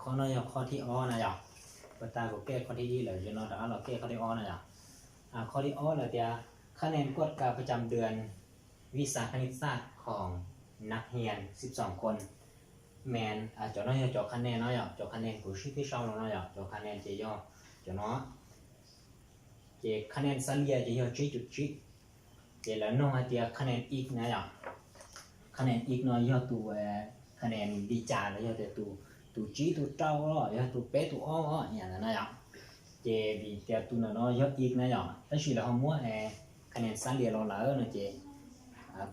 Qhov no yog qhov thib ob na yom. Puag ta kuv kej qhov thib ib lawm, zaum no rov qab los kej qhov thib ob na yom. Qhov thib ob lawm tias คะแนนกวดกาประจำเดือน วิชาคณิตศาสตร์ของนักเรียนสิบสองคน men, cov no yog cov คะแนน no yom, cov คะแนน kuv sib twb sau los no yom, cov คะแนน ces yog cov no. Ces คะแนน xab lia ces yog tsib cum tsib. Ces lawv nug hais tias คะแนน x na yom, คะแนน x no yog tus คะแนน li cas los yog tias tus tsib tus rau los yog tus peb tus ob os na yom. Ces vim tias tus ntawm no yog x na yom, tab sis lawv ho muab คะแนน xab lia los lawm no ces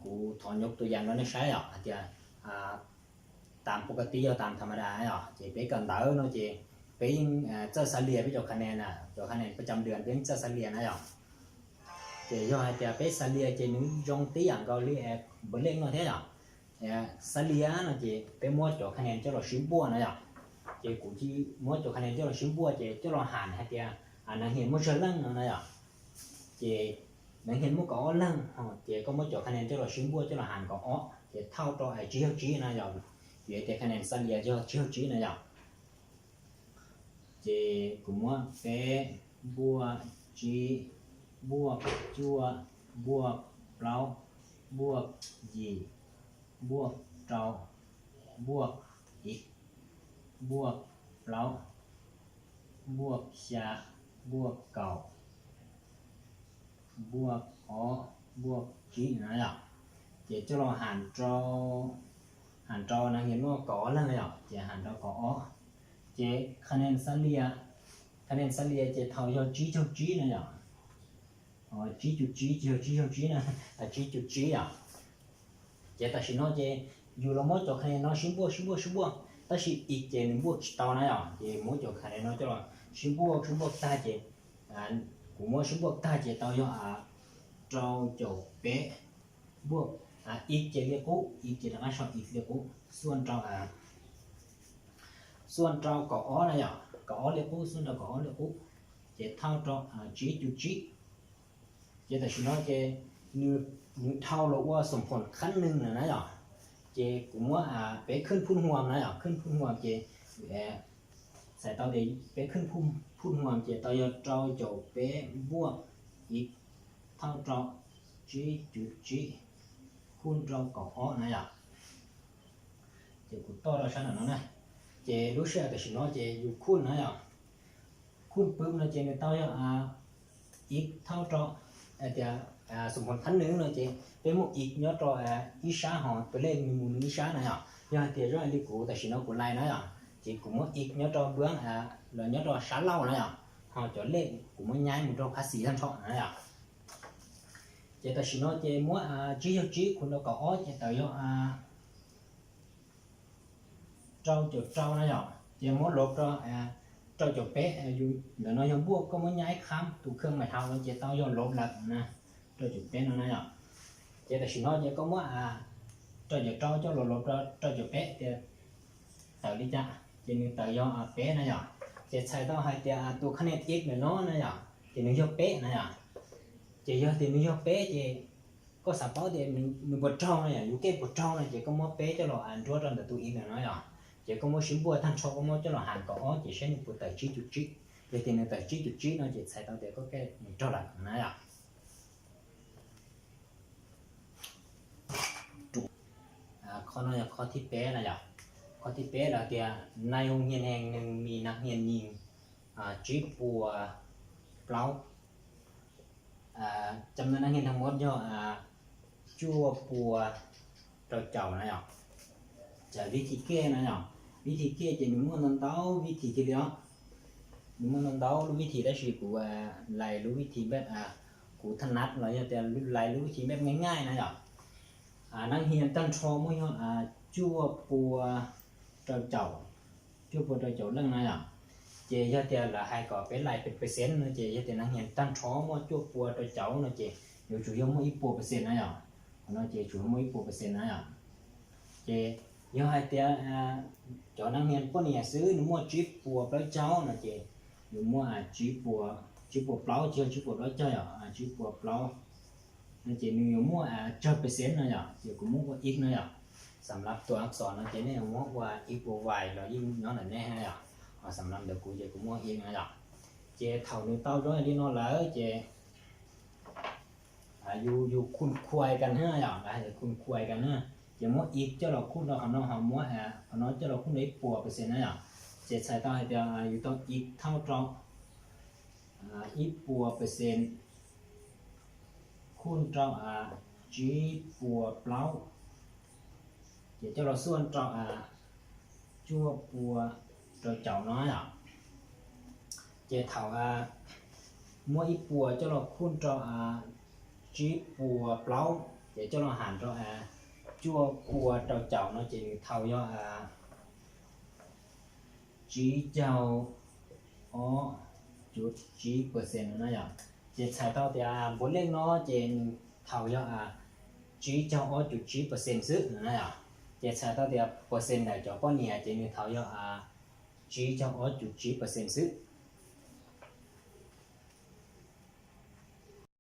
kuv thov nyuj tus yam no nej saib yom, hais tias tam pov ka tib yog tam tham ma da yom, ces peb kawm ntawv no ces peb yeej txawj xab lia peb cov คะแนน na, cov คะแนน ประจำเดือน peb yeej txawj xab lia na yom. Ces yog hais tias peb xab lia ces nws zoo tib yam nkaus li npawg lej no thiab yom. Xab lia no ces peb muab cov คะแนน coj los sib npuaj na yom. Ces kuv muab cov คะแนน coj los sib npuaj ces coj los ham hais tias นักเรียน muaj tsawg leej no na yom. Ces นักเรียน muaj kaum ob leeg, ces koj muab cov คะแนน coj los sib npuaj coj los ham kaum ob ces thauj rau tsib caug tsib na yom. Vim tias คะแนน xab lia yog tsib caug tsib na yom. Ces kuv muab peb npuaj tsib npuaj cuaj npuaj plaub npuaj yim npuaj rau npuaj ib npuaj plaub npuaj xya npuaj kaum npuaj ob npuaj tsib na yom. Ces coj los ham rau, ham rau นักเรียน muaj kaum ob leeg na yom, ces ham rau kaum ob. Ces คะแนน xab lia, คะแนน xab lia ces thaum yog tsib caug tsib na yom. Tsib cum tsib, tsis yog tsib caug tsib na, tsib cum tsib yom. Ces tam sim no ces yus los muab cov คะแนน no sib npuaj sib npuaj sib npuaj, tab sis อีก ces nws npuaj tsis tau na yom. Ces muab cov คะแนน no coj los sib npuaj sib npuaj tag ces, kuv muab sib npuaj tag ces tau yog rau caum peb npuaj, อีก ces li qub, อีก ces rov qab sau อีก li qub, xuaj rau, xuaj rau kaum ob na yom, kaum ob li qub, xuaj rau kaum ob li qub, ces thauj rau tsib cum tsib. Ces tam sim no ces nws dhau los ua สมผลขั้นหนึ่ง lawm na yom. Ces kuv muab peb ขึ้น phun huam na yom, ขึ้น phun huam ces txhais tau tias peb ขึ้น phun huam ces tau yog rau caum peb npuaj อีก thauj rau tsib cum tsib คูณ rau kaum ob na yom. Ces kuv toj rau sab nram no na. Ces lub sij hawm tam sim no ces yus คูณ na yom, คูณ ปุ๊บ no ces nws tau yog อีก thauj rau, hais tias สมผลขั้นหนึ่ง no ces peb muaj อีก nyob rau ib sab ho peb lej nws mus nws ib sab na yom. Yog hais tias zoo li kuv tam sim no kuv lais na yom, ces kuv muab อีก nyob rau เบื้อง, los nyob rau sab laug na yom, ho cov lej kuv muab nyaib mus rau phab xis tag nrho na yom. Ces tam sim no ces muab tsib caug tsib คูณ rau kaum ob ces tawm yog rau caum rau na yom. Ces muab lov rau rau caum peb, ntawm no yog npuaj, koj muab nyaib khab tus khab mais hau no ces tau yog lov lawm na, rau caum peb no na yom. Ces tam sim no ces koj muab rau caum rau coj los lov rau rau caum peb tias tawm li cas, ces nws tawm yog peb na yom. Ces txhais tau hais tias tus คะแนน x ntawm no na yom, ces nws yog peb na yom. Ces yog tias nws yog peb ces koj xav paub tias nws puas raug na yom, yus kej puas raug na, ces koj muab peb coj los nruab rau ntawm tus อีก ntawm no yom. Ces koj muab sib npuaj tag nrho, koj muab coj los ham kaum ob ces saib nws puas tawm tsib cum tsib. Yog tias nws tawm tsib cum tsib no ces txhais tau tias koj kej nws raug lawm na yom. Qhov no yog qhov thib peb na yom. Qhov thib peb lawm tias ในโรงเรียนแห่งหนึ่งมีนักเรียนหญิง tsib puas plaub, จำนวนนักเรียนทั้งหมด yog cuaj puas rau caum na yom. Ces vib thim kej na yom, vib thim kej ces nws muaj ntau ntau vib thim kiag li os. Nws muaj ntau ntau lub vib thim tab sis kuv lais lub vib thim npaj, kuv tha nab los yog tias lais lub vib thim npaj nyaij nyaij na yom. Nab hias tag nrho muaj yog cuaj puas rau caum, cuaj puas rau caum leej na yom. Ces yog tias lawv hais kom peb lais pes percent no ces yog tias nab hias tag nrho muaj cuaj puas rau caum no ces yuav tsum yog muaj ib puas percent na yom. Qhov no ces tsum yog muaj ib puas percent na yom. Ces yog hais tias cov nab hias poj niam xwb nws muaj tsib puas plaub caug no ces yuav muaj tsib puas, tsib puas plaub, tsis yog tsib puas plaub caug yom, tsib puas plaub no ces nws yuav muaj tsawg percent no yom, ces kuv muab ua ib no yom. Xam lav tua xov no ces nej muab ua ib puas vais los yeej nyob ntawm nej na yom. Ho xam lav ntawm kuv ces kuv muab ib no yom. Ces thaum nws tau zoo li no lawm ces yus, yus khun khuais kan na yom, yus khun khuais kan na. Ces muab ib coj los khun rau qhov no, ho muab qhov no coj los khun rau ib puas percent na yom. Ces txhais tau hais tias yus tau ib thauj rau ib puas percent khun rau tsib puas plaub, ces coj los xuaj rau cuaj puas rau caum no yom. Ces thaum muab ib puas coj los khun rau tsib puas plaub ces coj los ham rau cuaj puas rau caum no ces nws thaum yog tsib caug ob cuv tsib percent no na yom. Ces txhais tau tias npuav leej no ces nws thaum yog tsib caug ob cuv tsib percent xwb no na yom. Ces txhais tau tias percent ntawm cov poj niam ces nws thaum yog tsib caug ob cuv tsib percent xwb.